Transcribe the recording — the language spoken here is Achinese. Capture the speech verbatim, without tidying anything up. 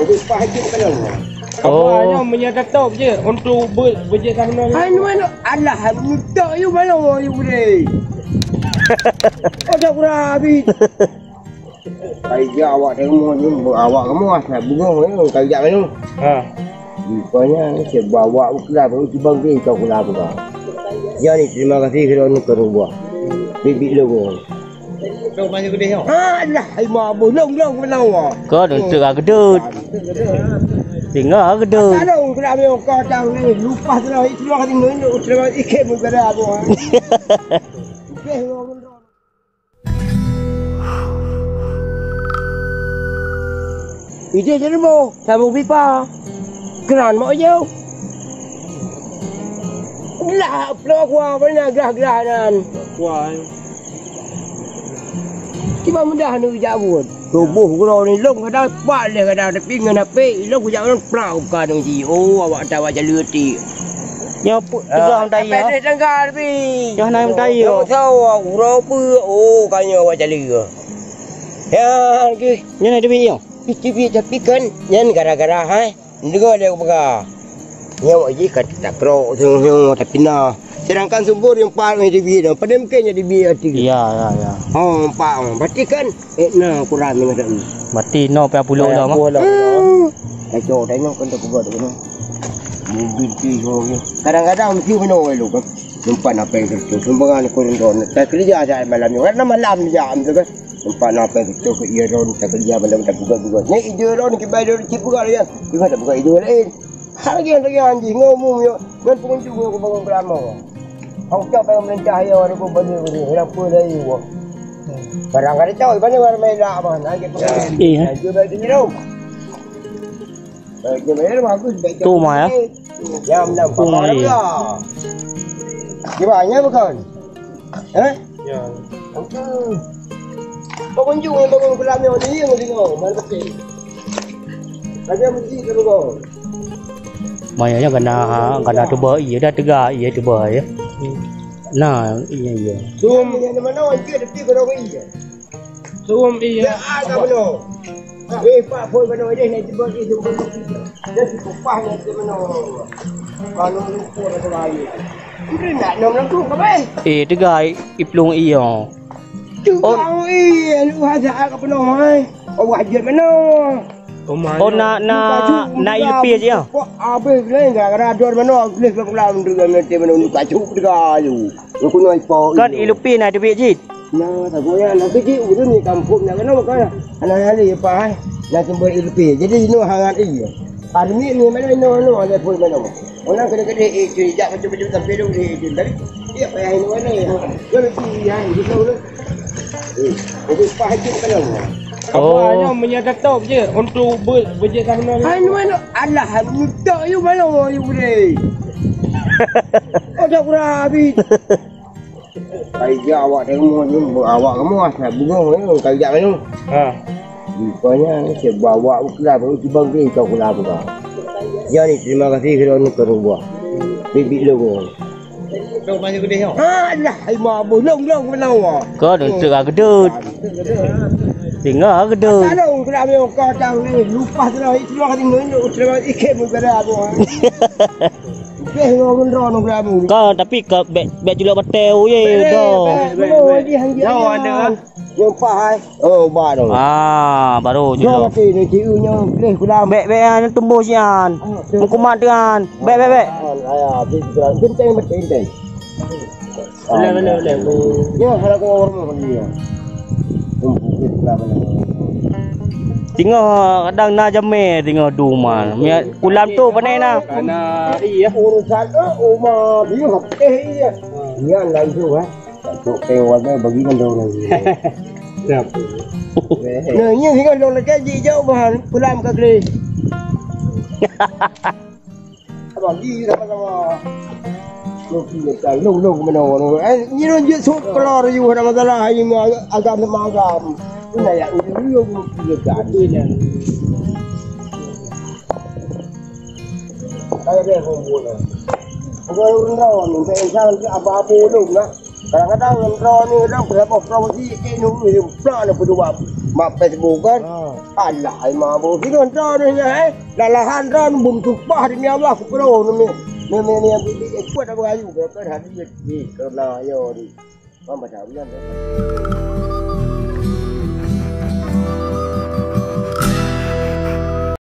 Upah jeuet ka lom. Oh. Apa nyoe meunyoe tatôb jeuet untuk be-, beujeuet ka keunoe? Hai, nu mana? Alah, nyetok yue mana yue boleh. Ada kurang habis. Kai jak awak tengok ni, awak kamu asal bungong ni, kai jak mana? Ha. Rupanya ni saya bawa ukilan baru tiba geng kau kula buka. Jadi terima kasih kerana terubah. Bibit lo. Alah, hai mabuk, long, long, long. Kau dong teu gedeut. Tinggal gedeut. Tolong kena ambil kau tahu ni, lupa sudah, itu lah ni, ni, sudah ikhlas muka dah aku. Okey, long, long. Ide jadi mo, sambung pipa. Keran mok jauh. Lah, ploh kuah banyak gerah-gerah nan. Kuah. Cuma mudah ni jak buat. Tuboh gurau ni long kadang pat leh kadang, tapi ngon H P long kujak urang prau ka dong ji. Oh, awak tawa jalur ti. Nyoe pu-, tegang meutai ya. Apa tangga tapi. Nyoe na meutai ya. Tahu gurau apa? Oh, kanya awak jalur. Ya, lagi. Nyoe na duit ya. Piti-piti tapi kan nyan gara-gara hai. Deungoe lé peugah. Nyoe jih ka takrok seungoh-seungoh tapi na. Sedangkan subur nyang pat ngon dibi dah. Padahai mungkin jadi bi hati. Ya, ya, ya. Oh, empat. Berarti kan, eh, na kurang dengan tak ni. Berarti no payah puluh lah, mah. Hmm. Kacau, tengok kan tak kuat tu. Mobil tu, kadang-kadang mesti penuh lu kan. Sempat nak peng kerja. Sumbangan kurang kau. Tak kerja saat malam ni. Karena malam ni jam tu kan. Nampak na apa betul ke iya ron tak kerja malam tak buka-buka. Ni ide ron kibai ron cip buka ya. Kibai tak buka ide lain. Hal lagi yang lagi anjing ngomong ya. Ngan pengunjung aku bangun berlama. Aku tak payah melintah ya orang pun banyak orang. Kenapa lagi wah. Barang kada tahu mana barang main dak mah. Nak gitu. Iya. Dia bagi ni rom. Bagi main bagus baik. Tu mah ya. Ya menang. Tu mah iya. Kibai nya bukan. Eh? Ya. Pengunjung yang bangun kolam yang ni yang tengok, mana betul. Ada mesti ke tengok. Maya nya kena, kena tuba iya dah tegak, iya tuba ya. Nah, iya, iya. Sum yang mana orang dia detik kalau iya. Sum iya. Ya, ada belum. Eh, Pak, pun kena wajah nak jemput ni, jemput ni. Dia si kupah nak jemput mana. Kalau lupa ada lain. Mungkin nak enam langsung ke baik. Eh, tegai iplueng iya. Tukang iya, lu hasa ke penuh, hai. Oh, wajib mana. Oh, nak, nak, nak ilepi aja ya. Kok habis ni, gara-gara dua mana, habis ke pulang dengan nanti mana, ni kacuk tegai tu. Aku nak ipo. Kan ilepi nak duit jit. Nah, tak goyang. Nanti cik urun ni kampung nak kena makan. Anak nyali apa, eh? Nak sumber ilpi. Jadi, inoe hangat iya. Army ni mana inoe, inoe, ada pun mana. Orang kena kena, eh, curi jak macam-macam sampai dong, eh, curi. Tapi, dia payah inoe, inoe. Dia lebih, ya, gitu, urun. Eh, lebih pahit kena. Oh. Apa hanya menyatakan je untuk ber-, berjaya sana. Hai, mana? Alah, minta you mana, you boleh. Ada kurang habis. Kai jak awak tengok ni, awak kamu asal bungong ni, kai jak ni. Ha. Rupanya ni, saya bawa ukilan baru tiba geng kau kula buka. Jadi, terima kasih kerana terubah. Bibit lo. Dok maju gede ho. Ha, lah, hai mabuk, long, long, menang, wah. Kau dong teu gedeut. Tinggal gedeut. Tolong kena ambil kau tahu ni, lupa sudah, itu lah kata ni, sudah ikhlas muka dah aku. Beh, ngau ngon droe ngon beramu. Ka, tapi ka bèk, bèk julok batèe, oh, ye, beh, dah. Beh, beh, beh. Nyoe ada, ah. Nyoe pah, hai. Oh, ba dong. Ah, baru julok. Nyoe mati ni, ciu nyoe, boleh kulam. Bèk, bèk, ah, tumbuh sian. Ah, tu. Meukumat dengan. Bèk, bèk, bèk. Ah, ya, bèk, bèk. Genteng, bèk, genteng. Boleh, boleh, boleh. Ya, kalau kau orang mana dia? Singoh kadang na jamé singoh duman. Kulam tu pané na. Karena iya. Urusan, eh, uma dia, eh, iya. Iya, langsung, eh. Tak tahu kayak warna bagi mandor lagi. Siap. Nah, ini singoh dong lagi, jijak bahan kulam ka geli. Abang, di sama-sama. Kopi dekat, long, long, kemana orang. Eh, ni orang je sok keluar you, ada masalah, hari ni agak, agak nama agam. Ini ya, ini dulu kopi dekat. Ini ya. Kalau dia pun boleh. Bukan orang tahu, minta insan apa-apa dulu lah. Kadang-kadang ngon droe ni, kadang beurapa promosi, eh, nunggu, eh, pula na peudua mak Facebook kan. Ha. Alah, ai mabuk. Sidroe droe ni, eh. Lalahan droe ni, bum tumpah demi Allah, kupeurôh ni. Ni, ni, ni, yang bidik, eh, kuat dah berayu, kan, hadis, eh, kena, ya, ni. Kan, baca, kan.